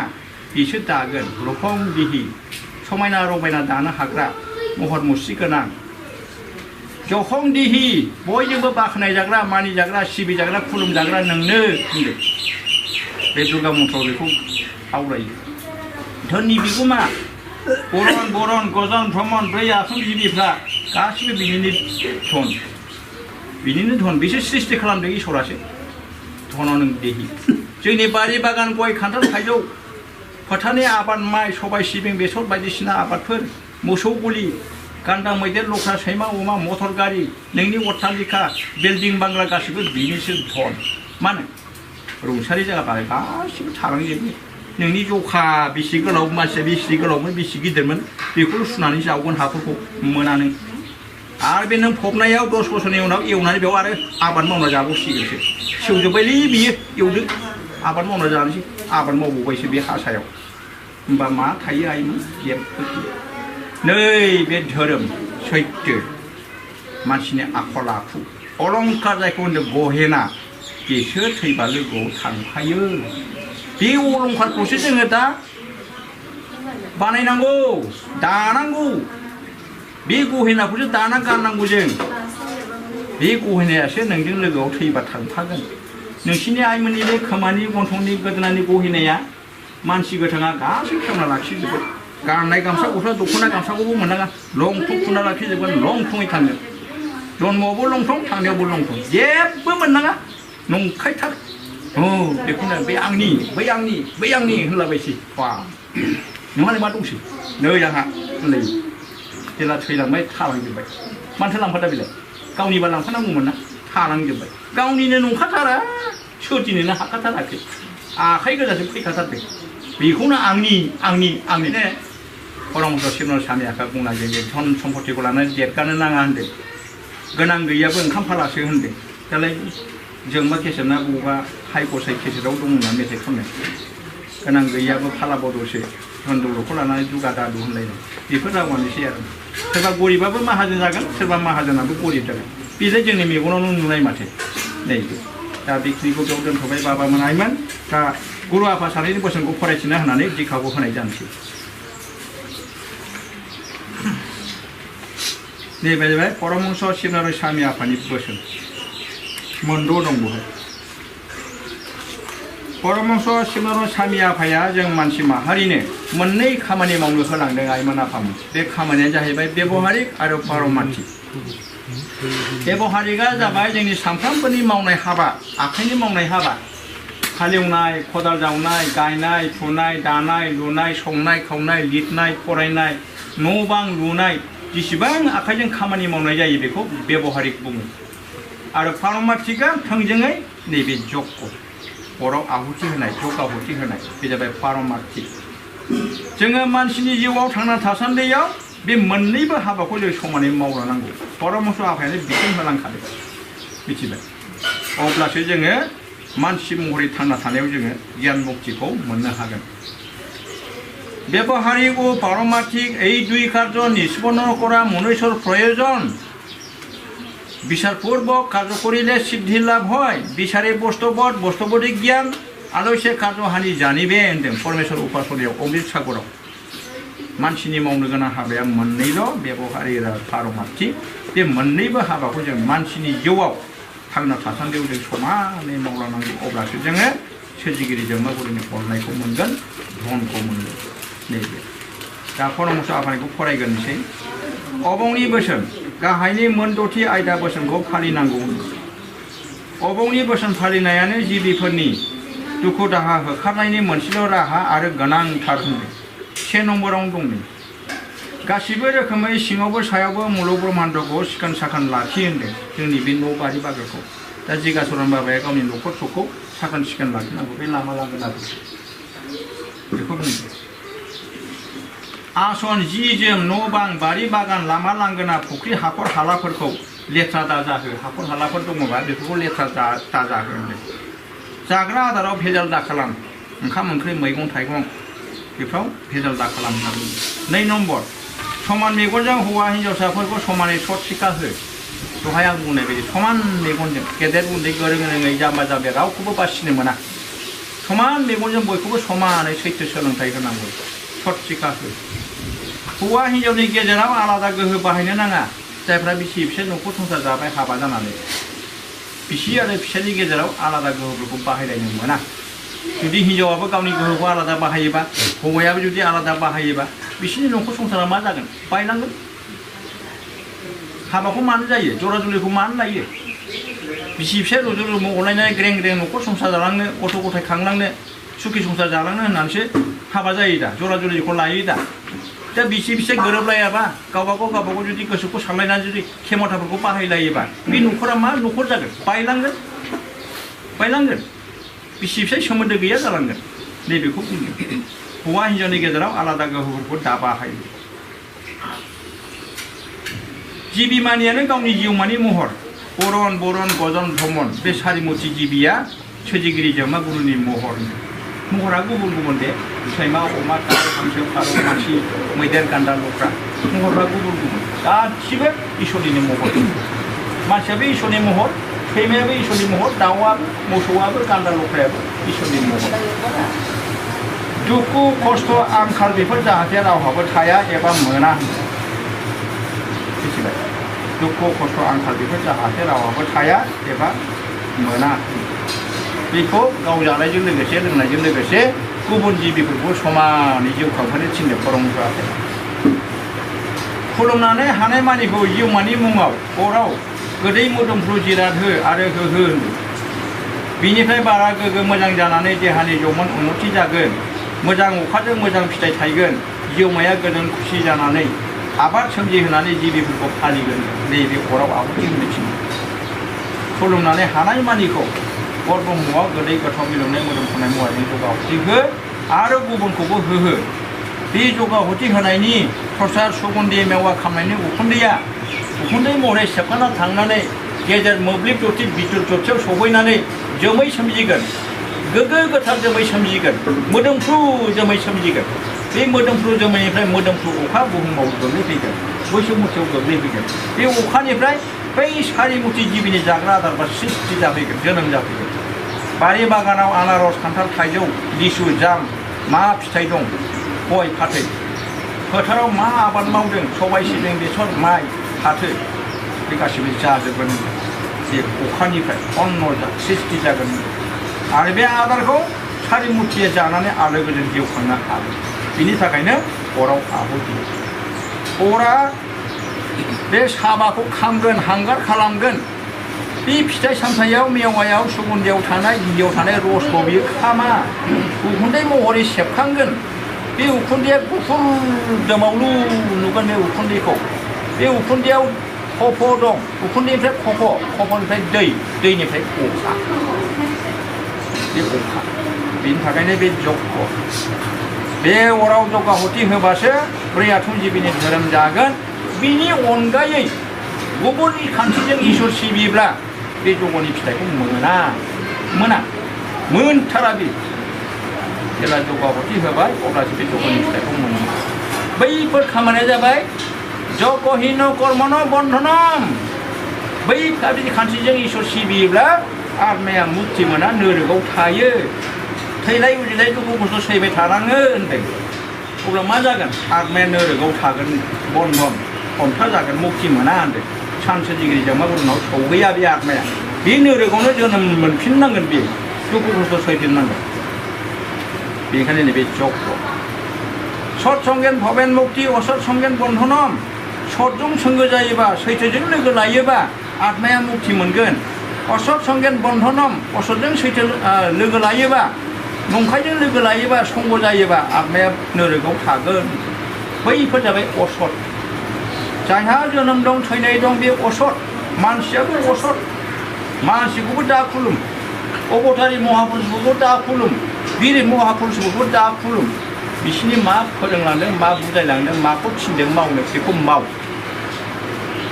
बिसो दागोन रुपं दिहि समायना रमायना दानो हाग्रा महर मुस्रि गोनां जखं दिहि बयजोंबो बाख्नाय जाग्रा मानि जाग्रा सिबि जाग्रा खुलुम जाग्रा नोंनो होनदों बे दुर्गा मन्त्रआव बेखौ आवरायो धननि बिगोमा बरन बरन गजान भ्रमण ब्रै आसन जिबिफ्रा गासिबो बिनिनो धन बिसोर सृष्टि खालामदों इसोरासो धनाव नों देहि जोंनि बारि बागान गय खान्थाल थाइजौ फोथारनि आबाद माइ सबाय सिबिं बेसर बायदिसिना आबादफोर मोसौ गलि गान्दा मैदेर लख्रा सैमा अमा मटर गारि नोंनि अट्टालिका बिल्डिं बांला गासिबो बिनिसो धन मा होनो रुंसारि जाबाय गासिबो थालांजोबो नोंनि जखा बेसे गोलाव मानसिया बेसे गोलावमोन बेसे गिदिरमोन बेखौल' सुनानै जावगोन हाफोरखौ मोना नों आरो बे नों फबनायाव 10 बोसोरनि उनाव एवनानै बेयाव आरो आबाद मावना जाबावसिगोनसो सेवजोब्बायलै बियो एवदो आबाद मावना जानोसै आबाद मावबावबायसो बे हासायाव होमबा मा थायो आइमोन जेबो नै बे धोरोम सैथो मानसिनि आखल आखु अलंकार जायखौ होनदों गहेना बेसो थैबा लोगोआव थांफायो बे अलंकारखौसो जोङो दा बानायनांगौ दानांगौ बे गहेनाखौसो दाना गाननांगौ जों बे गहेनायासो नोंजों लोगोआव थैबा थांफागोन नोंसिनि आइमोननि बे खोमानि गन्थंनि गोदोनानि गहेनाया मानसि गोथाङा गासैबो खेवना लाखिजोबगोन गाननाय गामसा गस्ला दख'ना गामसाखौबो मोननाङा लंथं खुना लाखिजोबगोन लंथङै थांगोन जन्मआवबो लंथं थांनायावबो लंथं जेबो मोननाङा नंखायथार बेखौनो बे आंनि बै आंनि होनलाबायसै बा नोंहालाय मा दंसै नै आंहा होनलायो जेला थैलांबाय थालांजोब्बाय मानोथो लांफादा बेलाय गावनिबा लांफानांगौमोन ना थालांजोब्बाय गावनिनो नंखाथारा सोरजिनोनो हाखाथाराखै आखाइ गोजासो फैखाथारदों बेखौनो आंनि ने परमहंस शिबनाथ स्वामी आफा बुंनाय जे धन सम्पतिखौ लानानै देरगानो नाङा होनदों गोनां गैयाबो ओंखाम फालासो होनदों दालाय जोंबा केसेटना बबेबा हाइ गसाइ केसेटआव दंना मेथाइ खननाय गोनां गैयाबो फाला बदलसो धन दौलतखौ लानानै दुगा दादु होनलायनाय बेफोर रावानोसै आरो सोरबा गरिबाबो माहाजोन जागोन सोरबा माहाजोनाबो गरिब जागोन बेलाय जोंनि मेगनावनो नुनाय माथो नै दा बेखिनिखौ बेयाव दोनथ'बाय बाबामोन आइमोन दा गुरु आफा सानैनि बोसोनखौ फरायथिना होनानै दिखाखौ होनाय जानोसै नैबे जाबाय परमहंस शिबनाथ स्वामी आफानि बोसोन मोनद' दं बेहाय परमहंस शिबनाथ स्वामी आफाया जों मानसि माहारिनो मोननै खामानि मावनो होलांदों आइमोन आफामोन बे खामानिया जाहैबाय बेबहारिक आरो पारमार्थिक बेबहारिकआ जाबाय जोंनि सानफ्रामबोनि मावनाय हाबा आखाइनि मावनाय हाबा हालेवनाय खदाल जावनाय गायनाय फुनाय दानाय लुनाय संनाय खावनाय लिरनाय फरायनाय न' बां लुनाय जेसेबां आखाइजों खामानि मावनाय जायो बेखौ बेबहारिक बुङो आरो पारमार्थिकआ थोंजोङै नैबे जगखौ अराव आहुति होनाय जग आहुति होनाय बे जाबाय पारमार्थिक जोङो मानसिनि जिउआव थांना थासान्दियाव बे मोननैबो हाबाखौ जों समानै मावलांनांगौ परमहंस आफायानो बिथोन होलांखादों मिथिबाय अब्लासो जोङो मानसि महरै थांना थानायाव जोङो गियान मुक्तिखौ मोननो हागोन ব্যবহারিক ও পারমার্থিক এই দুই কার্য নিষ্পন্ন করা মনুষ্যর প্রয়োজন বিচারপূর্বক কার্য করিলে সিদ্ধি লাভ হয় বিচারে বস্তবদ বস্তবদিক জ্ঞান আলস্যে কার্যহানি জানিবে होनदों परमेश्वर उपासनायाव अमृत सागराव मानसिनि मावनो गोनां हाबाया मोननैल' व्यवहारिक आरो पारमार्थिक बे मोननैबो हाबाखौ जों मानसिनि जिउआव थांना थासान्दियाव जों समानै मावलांनांगौ अब्लासो जोङो सोरजिगिरि जोंमागुरिनि अननायखौ मोनगोन धनखौ मोनगोन नैबे दा परमहंस आफानिखौ फरायग्रोनोसै अबंनि बोसोन गाहायनि मोनद'थि आयदा बोसोनखौ फालिनांगौ अबंनि बोसोन फालिनायानो जिबिफोरनि दुखु दाहा होखारनायनि मोनसेल' राहा आरो गोनांथार होनदों 1 नम्बरावनो दं नै गासिबो रोखोमै सिङावबो सायावबो मुलुग ब्रह्माण्डखौ सिखोन साखोन लाखि होनदों जोंनि बे न' बारि बागानखौ दा जिगाचरण बाबाया गावनि न'खर सखौ साखोन सिखोन लाखिनांगौ बे लामा लांगोनाखौ बेखौ बुंदों आसन जि जोम न' बां बारि बागान लामा लांगोना फुख्रि हाखर हालाफोरखौ लेथ्रा दाजाहो हाखर हालाफोर दङबा बेफोरखौ लेथ्रा दाजाहो होनदों जाग्रा आदाराव भेजाल दा खालाम ओंखाम ओंख्रि मैगं थाइगं बेफ्राव भेजाल दा खालाम होननानै 2 नम्बर समान मेगनजों हौवा हिन्जावसाफोरखौ समानै सत सिखा हो दहाय आं बुंनाय बायदि समान मेगनजों गेदेर उन्दै गोरों गोरोङै जाम्बा जाम्बि रावखौबो बासिनो मोना समान मेगनजों बयखौबो समानै सैथो सोलोंथाइ होनांगौ सत सिखा हो हौवा हिन्जावनि गेजेराव आलादा गोहो बाहायनो नाङा जायफ्रा बिसि फिसाय न'खर संसार जाबाय हाबा जानानै बिसि आरो फिसायनि गेजेराव आलादा गोहोफोरखौ बाहायलायनो मोना जुदि हिन्जावाबो गावनि गोहोखौ आलादा बाहायोबा हौवायाबो जुदि आलादा बाहायोबा बिसोरनि न'खर संसारा मा जागोन बायलांगोन हाबाखौ मानो जायो जरा जुलिखौ मानो लायो बिसि फिसाय रुजु रुमु अनलायनानै ग्रें ग्रें न'खर संसार जालांनो गथ' गथाय खांलांनो सुखि संसार जालांनो होननानैसो हाबा जायो दा जरा जुलिखौ लायो दा बिसि फिसाय गोरोबलायाबा गावबागाव जुदि गोसोखौ सानलायनानै जुदि खेमथाफोरखौ बाहायलायोबा बे न'खरा मा न'खर जागोन बायलांगोन बिसि फिसाय सोमोन्दो गैया जालांगोन नैबेखौ बुंदों हौवा हिन्जावनि गेजेराव आलादा गोहोफोरखौ दा बाहायो जिबिमानियानो गावनि जिउमानि महर बरन गजन भ्रमण बे सारिमुथि जिबिया सोरजिगिरि जोमा गुरुनि महरा गुबुन गुबुन दे सैमा अमा दाउ हांसो फारौ मानसि मैदेर गान्दा लख्रा महरफ्रा गुबुन गुबुन गासिबो इसोरनिनो महर मानसियाबो इसोरनि महर सैमायाबो इसोरनि महर दाउआबो मोसौआबो गान्दा लख्रायाबो इसोरनि महर दुखु खस्थ' आंखाल बेफोर जाहाथे रावहाबो थाया एबा मोना मिथिबाय दुखु खस्थ' आंखाल बेफोर जाहाथे रावहाबो थाया एबा मोना बेखौ गाव जानायजों लोगोसे लोंनायजों लोगोसे गुबुन जिबिफोरखौ समानै जिउ खांहोनो थिननो फोरोंबोआखै खुलुमनानै हानाय मानिखौ जिउमानि मुङाव अराव गोदै मोदोमफ्रु जिराद हो आरो हो बिनिफ्राय बारा गोग्गो मोजां जानानै देहानि जौमोन उन्नति जागोन मोजां अखाजों मोजां फिथाइ थायगोन जिउमाया गोजोन खुसि जानानै आबाद सोमजिहोनानै जिबिफोरखौ फालिगोन नैबे अराव आहुति होनो थिनो खुलुमनानै हानाय मानिखौ बर ब्रह्मआ गोदै गोथाव मिलौनाय मोदोमफुनाय मुवाजों जगाहुति हो आरो गुबुनखौबो हो बे जगाहुति होनायनि प्रसाद सुगन्धि मेवा खामनायनि उखुन्दै महरै सेबखांना थांनानै गेजेर मोब्लिब ज्योति बिद्युत ज्योतियाव सौहैनानै जोमै सोमजिगोन गोग्गो गोथार जोमै सोमजिगोन मोदोमफ्रु जोमै सोमजिगोन बे मोदोमफ्रु जोमैनिफ्राय मोदोमफ्रु अखा बुहुमाव गोग्लैफैगोन बैसुमुथियाव गोग्लैफैगोन बे अखानिफ्राय बै सारिमुथि जिबिनि जाग्रा आदारफ्रा सृष्टि जाफैगोन जोनोम जाफैगोन बारि बागानाव आनारस खान्थाल थाइजौ लिसु जाम मा फिथाइ दं गय फाथै फोथाराव मा आबाद मावदों सबाय सिबिं बेसर माइ फाथो बे गासैबो जाजोबगोन बे अखानिफ्राय अन्न सृष्टि जागोन आरो बे आदारखौ सारिमुथिया जानानै आलो गोजोन जिउ खांनो हागोन बिनि थाखायनो अराव आहुति अरा बे साबाखौ खामगोन हांगार खालामगोन बे फिथाइ सामथायाव मेवायाव सुगन्धियाव थानाय गिबियाव थानाय रसखौ बियो खामा उखुन्दै महरै सेबखांगोन बे उखुन्दैया गुफुर दोमावलु नुगोन बे उखुन्दैखौ बे उखुन्दैयाव खफ' दं उखुन्दैनिफ्राय खफ'निफ्राय दैनिफ्राय अखा बे अखा बेनि थाखायनो बे जग्य बे अराव जगाहुति होबासो ब्रै आथुम जिबिनि धोरोम जागोन बिनि अनगायै गुबुन खान्थिजों इसोर सिबिब्ला बे जगनि फिथाइखौ मोनथारा बे जेब्ला जगाहुति होबाय अब्लासो बे जगनि फिथाइखौ मोनो बैफोर खामानिया जाबाय जगहिन कर्मन बन्धनम बै खान्थिजों इसोर सिबियोब्ला आत्माया मुक्ति मोना नोरोगाव थायो थैलाय उजिलाय दुखु खस्थ' सैबाय थानाङो होनदों अब्ला मा जागोन आत्माया नोरोगाव थागोन बन्धन हमथा जागोन मुक्ति मोना होनदों सान सोरजिगिरि जोमा गुरुनाव सौहैया बे आत्माया बे नोरोगावनो जोनोम मोनफिननांगोन बे दुखु खस्थ' सैफिननांगोन बेनिखायनो नैबे जग्य सत संगेन भबेन मुक्ति असत संगेन बन्धनम सतजों सोंगो जायोबा सैथोजों लोगो लायोबा आत्माया मुक्ति मोनगोन असत संगेन बन्धनम असतजों सैथो लोगो लायोबा नंखायजों लोगो लायोबा संग जायोबा आत्माया नोरोगाव थागोन बैफोर जाबाय असत जायहा जोनोम दं थैनाय दं बे असत मानसियाबो असत मानसिखौबो दा खुलुम अबतारी महापुरुषफोरखौ दा खुलुम वीर महापुरुषफोरखौ दा खुलुम बिसोरनि मा फोरोंलांदों मा बुजायलांदों माखौ थिनदों मावनो बेखौ माव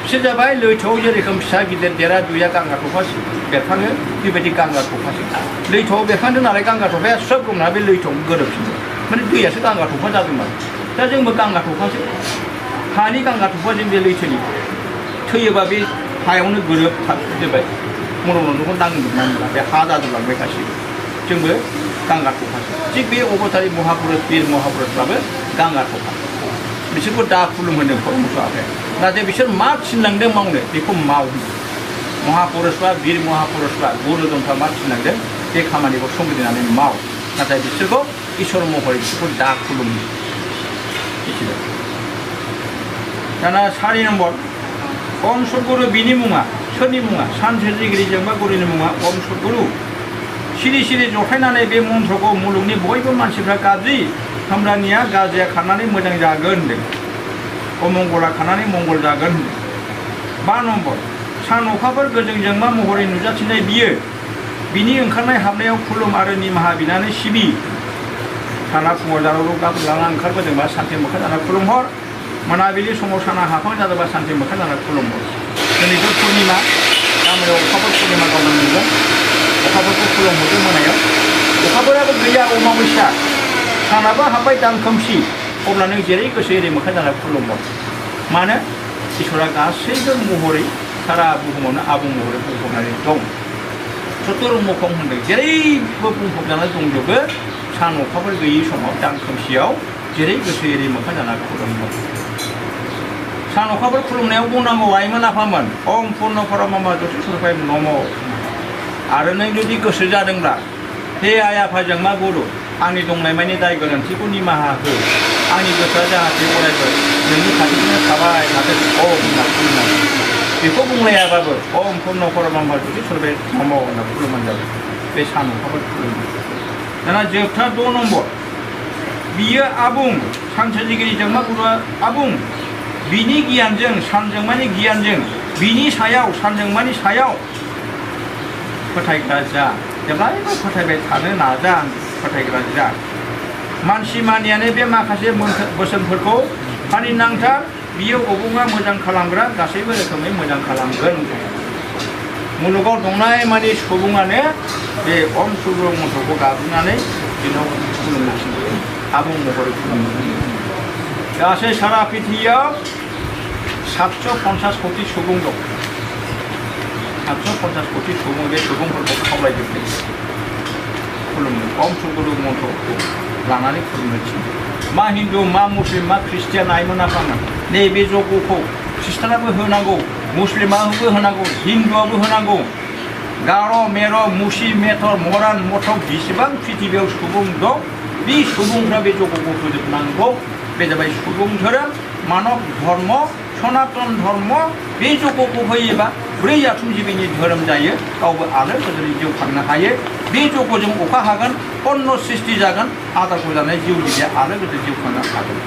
बिसोर जाबाय लैथोआव जेरोखोम फिसा गिदिर देरा दुइया गांगा थफा बेरखाङो बेबायदि गांगा थफासो लैथोआव बेरखांदों नालाय गांगा थफाया स्रोब दंना बे लैथोआव गोरोबफिनदों माने दैयासो गांगा थफा जादोंमोन दा जोंबो गांगा थफासो हानि गांगा थफाजों बे लैथोनि थैयोबा बे हायावनो गोरोबथाबजोब्बाय मन'रन्जनखौ दांजोबनानै मोना बे हा जाजोबलांबाय गासैबो जोंबो गांगा थफासो थिग बे अबतारि महापुरुष बीर महापुरुषफ्राबो गांगा थफा बिसोरखौ दा खुलुमहोदों परमहंस आफाया नाथाय बिसोर मा थिनलांदों मावनो बेखौ माव महापुरुषफ्रा बीर महापुरुषफ्रा गुरुजनफ्रा मा थिनलांदों बे खामानिखौ संबिजिरनानै माव नाथाय बिसोरखौ इसोर महरै बिसोरखौ दा खुलुमो मिथिबाय दाना 4 नम्बर ओम सद्गुरु बिनि मुङा सोरनि मुङा सानसोरजिगिरि जोंबा गुरुनि मुङा ओम सद्गुरु सिरि सिरि जथायनानै बे मन्त्रखौ मुलुगनि बयबो मानसिफ्रा गाज्रि खामरानिया गाज्रिया खारनानै मोजां जागोन होनदों अमंगला खारनानै मंगल जागोन होनदों 5 नम्बर सान अखाफोर गोजोंजोंमा महरै नुजाथिनाय बियो बिनि ओंखारनाय हाबनायाव खुलुम आरो निमाहा बिनानै सिबि साना फुङाव जारावल' गाब लाना ओंखारबोदोंबा सानसे मोखां जाना खुलुमहर मोनाबिलि समाव साना हाबहां जादोंबा सानसे मोखां जाना खुलुमहर दिनैथ' पुर्निमा गामियाव अखाफोर पुर्निमा गावनानै नुगोन अखाफोरखौ खुलुमहरदों मोनायाव अखाफोराबो गैया अमाबस्या सानाबो हाब्बाय दान खोमसि अब्ला नों जेरै गोसो एरै मोखां जाना खुलुमहर मानो इसोरा गासैबो महरै सारा बुहुमावनो आबुं महरै बुंफबनानै दं चतुर्मुखम होनदों जेरैबो बुंफबजानानै दंजोबो सान अखाफोर गैयि समाव दान खोमसियाव जेरै गोसो एरै मोखां जाना खुलुमहर सान अखाफोर खुलुमनायाव बुंनांगौ आइमोन आफामोन ओम पुर्ण परमामा जति सुरफाय नम आरो नों जुदि गोसो जादोंब्ला हे आइ आफाजों मा गुरु आंनि दंनाय माने दाय गोरोन्थिखौ निमाहा हो आंनि गोसोआ जाहाथे अरायबो नोंनि खाथियावनो थाबाय थाथों ओम होनना खुलुमनांगौ बेखौ बुंलायाबाबो ओम पुर्ण परमामा जति सुरफाय नम होनना खुलुमबानो जाबाय बे सान अखाफोर खुलुमनाय दाना जोबथा 6 नम्बर बियो आबुं सानसोरजिगिरिजों मा गुरुआ आबुं बिनि गियानजों सानजोंमानि गियानजों बिनि सायाव सानजोंमानि सायाव फोथायग्रा जा जेब्लायबो फोथायबाय थानो नाजा फोथायग्रा जा मानसि मानियानो बे माखासे बोसोनफोरखौ फालिनांथार बियो अबुङा मोजां खालामग्रा गासैबो रोखोमै मोजां खालामगोन मुलुगाव दंनाय मानि सुबुङानो बे ओम सद्गुरु मन्त्रखौ गाबज्रिनानै बिनाव खुलुमनांसिगौ आबुं महरै खुलुमनांगौ गासै सारा पृथ्वीयाव 750 कोटि सुबुं दं 750 कोटि सुबुं बे सुबुंफोरखौ खावलायजोबदों खुलुमनो ओम सद्गुरु मन्त्रखौ लानानै खुलुमनो थिनो मा हिन्दु मा मुस्लिम मा ख्रिस्टियान आइमोन आफामोन नैबे जगखौ ख्रिस्टानाबो होनांगौ मुस्लिमाबो होनांगौ हिन्दुआबो होनांगौ गार' मेर' मुसि मेथर मरान मथक जेसेबां पृथ्वीयाव सुबुं दं बे सुबुंफ्रा बे जगखौ होजोबनांगौ बे जाबाय सुबुं धोरोम मानब धर्म सनातन धर्म बे जगखौ होयोबा 4 आथुम जिबिनि धोरोम जायो गावबो आलो गोजोनै जिउ खांनो हायो बे जगजों अखा हागोन अन्न सृष्टि जागोन आदारखौ जानाय जिउ जिबिया आलो गोजोन जिउ खांनो हागोन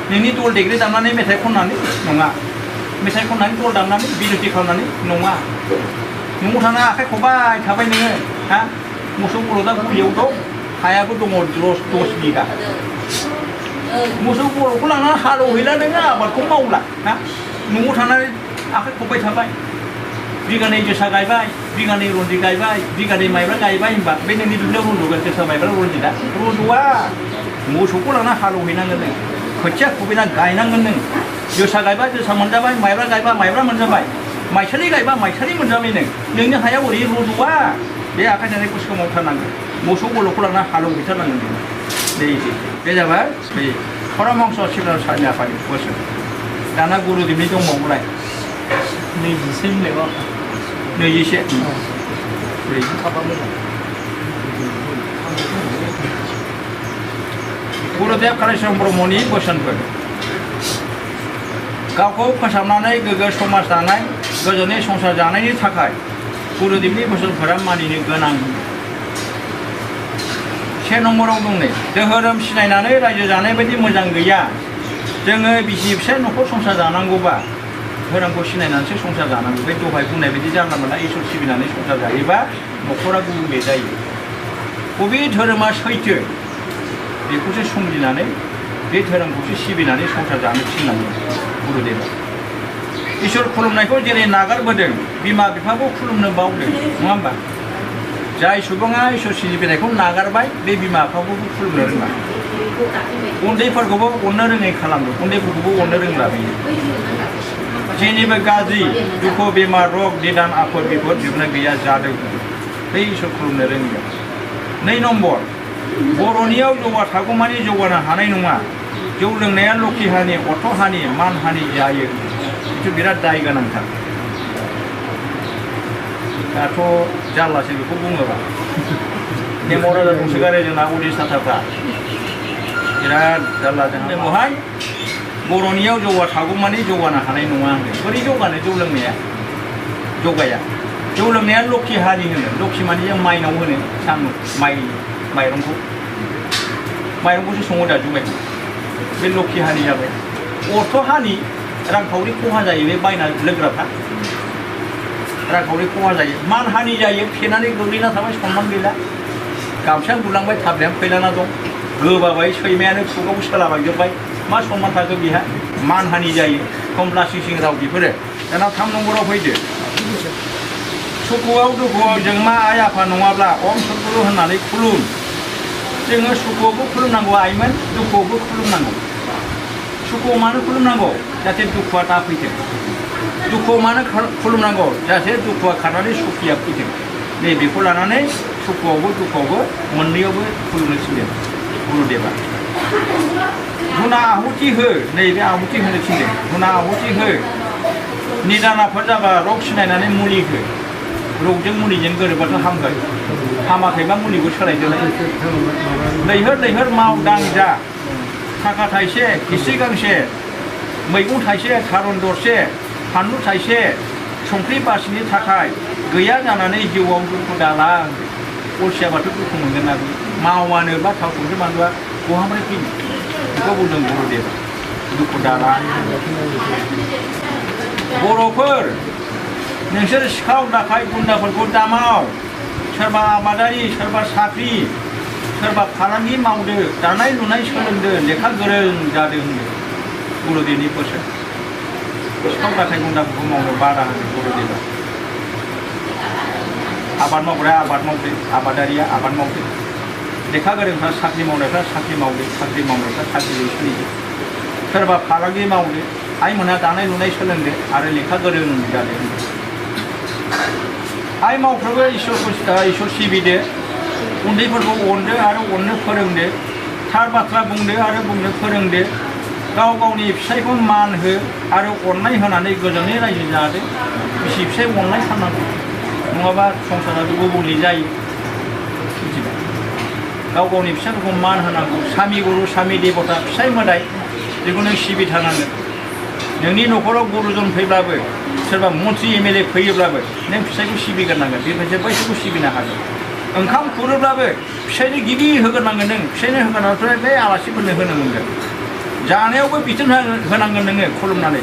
नोंनि दल देग्रि दामनानै मेथाइ खननानै नङा मेथाइ खननानै दल दामनानै बिरति खालामनानै नङा न'आव थाना आखाइ खबाय थाबाय नोङो हा मोसौ बलदा गुलियाव दं हायाबो दङ 10 बिगा मोसौ बलदखौ लांनानै हालेवहैला नोङो आबादखौ मावला हा न'आव थानानै आखाइ खबाय थाबाय बिगानै जोसा गायबाय बिगानै रन्जित गायबाय बिगानै माइब्रा गायबाय होनबा बे नोंनि दुब्लियाव रज'गोन जोसा माइब्रा रन्जितआ रज'आ मोसौखौ लांना हालेवहैनांगोन नों खोथिया खुबैना गायनांगोन नों जोसा गायबा जोसा मोनजाबाय माइब्रा गायबा माइब्रा मोनजाबाय माइसालि गायबा माइसालि मोनजाबाय नोंनि हायाव ओरै रज'आ बे आखाइ थानायखौ सोमावथारनांगोन मोसौ बलदखौ लांना हालेवहैथारनांगोन बे जाबाय बे परमहंस शिबनाथ सारनि आफानि बोसोन दाना गुरुदेबनि दंबावोलाय 21 लेबा 21 गुरुदेब कालिचरण ब्रह्मनि बोसोनफोर गावखौ फोसाबनानै गोग्गो समाज दानाय गोजोनै संसार जानायनि थाखाय गुरुदेबनि बोसोनफोरा मानिनो गोनां 1 नम्बराव दं नै धोरोम सिनायनानै रायजो जानाय बायदि मोजां गैया जोङो बिसि फिसाय न'खर संसार जानांगौबा धोरोमखौ सिनायनानैसो संसार जानांगौ बे दहाय बुंनाय बायदि जानला मोनला इसोर सिबिनानै संसार जायोबा न'खरा गुबुंले जायो बबे धोरोमा सैथो बेखौसो संजिनानै बे धोरोमखौसो सिबिनानै संसार जानो थिनलाङो गुरुदेबा इसोर खुलुमनायखौ जेरै नागारबोदों बिमा बिफाखौ खुलुमनो बावदों नङा होमबा जाय सुबुङा इसोर सिबिनायखौ नागारबाय बे बिमा बिफाखौबो खुलुमनो रोङा उन्दैफोरखौबो अननो रोङै खालामदों उन्दैफोरखौबो अननो रोंला बियो जेनिबो गाज्रि दुखु बेमार रग निदान आफद बिपद जोबनो गैया जादों बै इसोर खुलुमनो रोङिया 2 नम्बर बर'नियाव जौगाथागौमानि जौगानो हानाय नङा जौ लोंनाया लखि हानि अथ' हानि मान हानि जायो बेथ' बिराद दाय गोनांथार दाथ' जारलासो बेखौ बुङोबा हेमराजा दंसोगारो जोंना उदिसाथाफ्रा बिराद जारला जोंहाय बर'नियाव जौगाथागौमानि जौगानो हानाय नङा होनदों बोरै जौगानो जौ लोंनाया जौगाया जौ लोंनाया लखि हानि होनो लखि माने जों माइनाव होनो सान माइरंखौसो सङो दा जुमायखौ बे लखि हानि जाबाय अर्थ हानि रांखावरि खहा जायो बे बायना लोंग्राफ्रा रांखावरि खहा जायो मान हानि जायो फेनानै गोग्लैना थाबाय सनमान गैला गामसाया गुलांबाय थाब्लायानो फैलाना दं गोबाबाय सैमायानो खुगाव सोलाबायजोब्बाय मा सनमान थाखो बेहा मान हानि जायो खमला सिं राव बेफोरो दाना 3 नम्बराव फैदो सुखुआव दुखुआव जों मा आइ आफा नङाब्ला ओम सद्गुरु होननानै खुलुम जोङो सुखुआवबो खुलुमनांगौ आइमोन दुखुआवबो खुलुमनांगौ सुखुआव मानो खुलुमनांगौ जाहाथे दुखुआ दा फैथों दुखुआव मानो खुलुमनांगौ जाहाथे दुखुआ खारनानै सुखिया फैथों नै बेखौ लानानै सुखुआवबो दुखुआवबो मोननैयावबो खुलुमनो थिनदों गुरुदेबा धुना आहुति हो नैबे आहुति होनो थिनदों धुना आहुति हो निदानाफोर जाबा रग सिनायनानै मुलि हो रगजों मुलिजों गोरोबाथ' हामगोन हामाखैबा मुलिखौ सोलायदोलाय लैहोर माव दां जा थाखा थाइसे गिसि गांसे मैगं थाइसे थारुन दरसे फानलु थाइसे संख्रि बासिनि थाखाय गैया जानानै जिउआव दुखु दाला अलसियाबाथ' दुखु मोनगोन ना मावानोबा थाव संख्रि बानलुआ बहानिफ्राय फैनो बेखौ बुंदों गुरुदेबा दुखु दाला बर'फोर नोंसोर सिखाव दाखाय गुन्दाफोरखौ दामाव सोरबा आबादारि सोरबा साख्रि सोरबा फालांगि मावदो दानाय लुनाय सोलोंदो लेखा गोरों जादों होनदों गुरुदेबनि बोसोन सिखाव दाखाय गुन्दाफोरखौ मावनो बादा होदों गुरुदेबा आबाद मावग्राया आबाद मावदो आबादारिया आबाद मावदो लेखा गोरोंफ्रा साख्रि मावनायफ्रा साख्रि मावदो साख्रि मावनायफ्रा साख्रिजों सोलिदो सोरबा फालांगि मावदो आइमोनहा दानाय लुनाय सोलोंदो आरो लेखा गोरों जादों आइ मावफ्राबो इसोर सिबिदो उन्दैफोरखौ अनदो आरो अननो फोरोंदो थार बाथ्रा बुंदो आरो बुंनो फोरोंदो गाव गावनि फिसायखौ मान हो आरो अननाय होनानै गोजोनै रायजो जादो बिसि फिसाय अननाय खालामनांगौ नङाबा संसारा गुबुंले जायो मिथिबाय गाव गावनि फिसाफोरखौ मान होनांगौ सामि गुरु सामि देबता फिसाय मोदाय बेखौ नों सिबिथारनांगोन नोंनि न'खराव गुरुजन फैब्लाबो सोरबा मन्त्रि एमएलए फैयोब्लाबो नों फिसायखौ सिबिग्रोनांगोन बेनिफ्रायसो बैसोरखौ सिबिनो हागोन ओंखाम खुरोब्लाबो फिसायनो गिबि होग्रोनांगोन नों फिसायनो होग्रोनानै बे आलासिफोरनो होनो मोनगोन जानायावबो बिथोन होनांगोन नोङो खुलुमनानै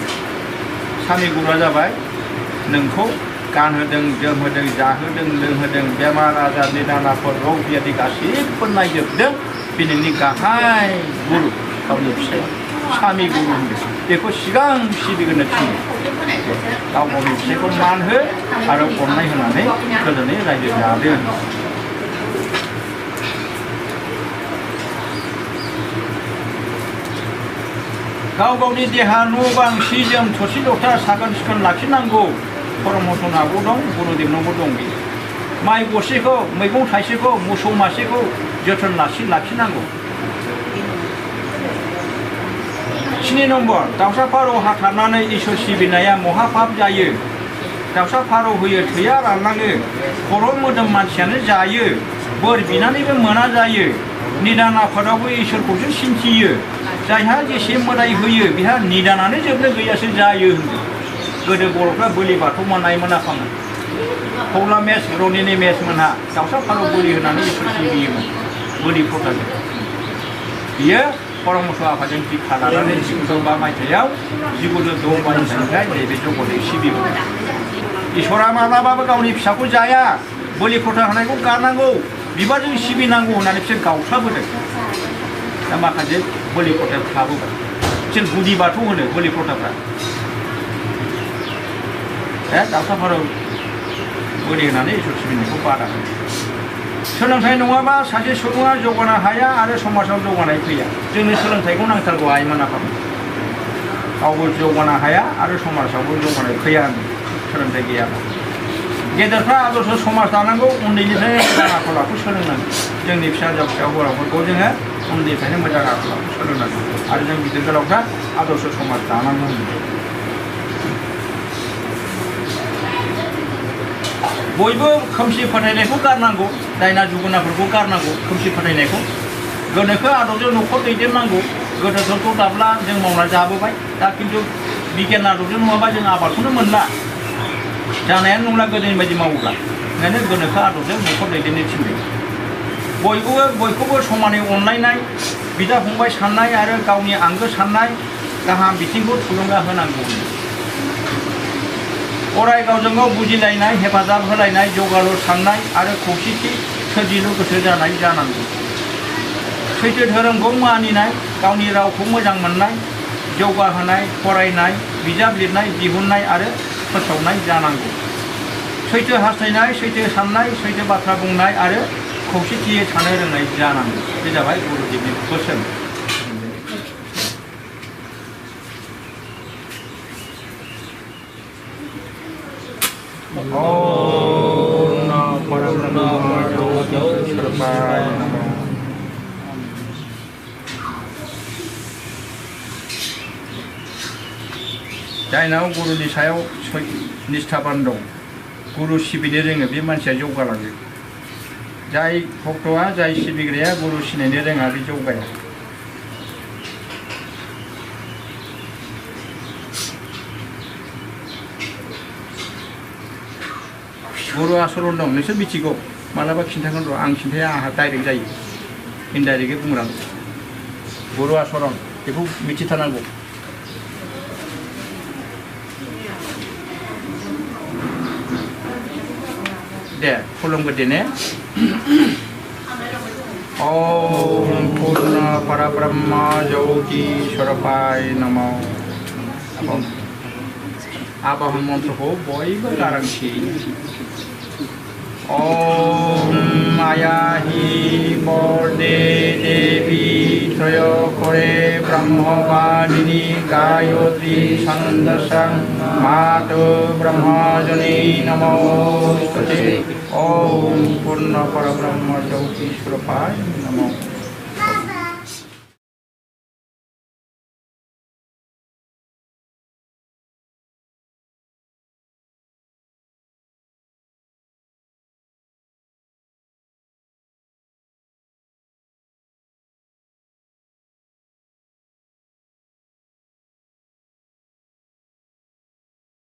सामि गुरुआ जाबाय नोंखौ गानहोदों जोमहोदों जाहोदों लोंहोदों बेमार आजार निदानाफोर रग बियादि गासैबो नायजोबदों बे नोंनि गाहाय गुरु गावनि फिसाया सामि गुरु होनदों बेखौ सिगां सिबिग्रोनो थिनो गाव गावनि फिसायखौ मान हो आरो अननाय होनानै गोजोनै रायजो जादों गाव गावनि देहा न' बां सि जोम थोरसि लथा साखोन सिखोन लाखिनांगौ परमहंसनावबो दं गुरुदेबनावबो दं बे माइ गरसेखौ मैगं थाइसेखौ मोसौ मासेखौ जोथोन लाखिनांगौ 7 नम्बर दाउसा फारौ हाथारनानै इसोर सिबिनाया महापाप जायो दाउसा फारौ होयो थैया रानलाङो खर' मोदोम मानसियानो जायो बोर बिनानैबो मोना जायो निदान आफादावबो इसोरखौसो सिन्थियो जायहा जेसे मोदाय होयो बेहा निदानानो जोबनो गैयासो जायो होनदों गोदो बर'फ्रा बोलि बाथौ मानायमोन आफामोन खौला मेस रनिनि मेस मोनहा दाउसा फारौ बोलि होनानै इसोर सिबियोमोन बोलि प्रथाजों बियो परमहंस आफाजों दीक्षा लानानै 1905 मायथाइयाव 1902 मायथाइनिफ्राय नैबे जगतै सिबिबोदों इसोरा माब्लाबाबो गावनि फिसाखौ जाया बोलि प्रथा होनायखौ गारनांगौ बिबारजों सिबिनांगौ होननानै बिसोर गावस्राबोदों दा माखासे बोलि प्रथा थाबोबाय जों गुदि बाथौ होनो बोलि प्रथाफ्रा दाउसा फारौ बोलि होनानै इसोर सिबिनायखौ बादा होयो सोलोंथाइ नङाबा सासे सुबुङा जौगानो हाया आरो समाजाव जौगानाय फैया जोंनो सोलोंथाइखौ नांथारगौ आइमोन आफामोन गावबो जौगानो हाया आरो समाजावबो जौगानाय फैया सोलोंथाइ गैयाबा गेदेरफ्रा आदर्श समाज दानांगौ उन्दैनिफ्रायनो मोजां आखल आखु सोलोंनांगौ जोंनि फिसा हौवाफोरखौ जोङो उन्दैनिफ्रायनो मोजां आखल आखु सोलोंनांगौ आरो जों गिदिर गोलावफ्रा आदर्श समाज दानांगौ बयबो खोमसि फोथायनायखौ गारनांगौ दायना जुगुनाफोरखौ गारनांगौ खोमसि फोथायनायखौ गोनोखो आदबजों न'खर दैदेननांगौ गोदोथ' दाब्ला जों मावना जाबोबाय दा खिन्थु बिगियान आदबजों नङाबा जों आबादखौनो मोनला जानायानो नंला गोदोनि बायदि मावोब्ला ओंखायनो गोनोखो आदबजों न'खर दैदेननो थिनदों बयखौबो समानै अनलायनाय बिदा फंबाय साननाय आरो गावनि आंगो साननाय गाहाम बिथिंखौ थुलुंगा होनांगौ अराय गावजों गाव बुजिलायनाय हेफाजाब होलायनाय जौगालु साननाय आरो खौसेथि सोरजिलु गोसो जानाय जानांगौ सैथो धोरोमखौ मानिनाय गावनि रावखौ मोजां मोननाय जौगाहोनाय फरायनाय बिजाब लिरनाय दिहुननाय आरो फोसावनाय जानांगौ सैथो हास्थायनाय सैथो साननाय सैथो बाथ्रा बुंनाय आरो खौसेथियै थानो रोंनाय जानांगौ बे जाबाय गुरुदेबनि बोसोन जायनाव गुरुनि सायाव निष्ठाबान दं गुरु सिबिनो रोङो बे मानसिया जौगालाङो जाय भक्तआ जाय सिबिग्राया गुरु सिनायनो रोङा बे जौगाया गुरु आसरन दं नोंसोर मिथिगौ मालाबा खिन्थागोन र' आं खिन्थाया आंहा डाइरेक्ट जायो इनडाइरेक्टै बुंलाङो गुरु आसरन बेखौ मिथिथारनांगौ दे खुलुमग्रोदो ने ओम पूर्ण परब्रह्म ज्योति स्वरूपाय नमः आबाहन मन्त्रखौ बयबो गारांथि ओम मायाहि बरदे देवी त्रय करे ब्रह्मवादिनी गायत्री छन्दसं मातु ब्रह्मजनी नमोस्तुते ओम पूर्ण परब्रह्म ज्योति स्वरूपाय नमः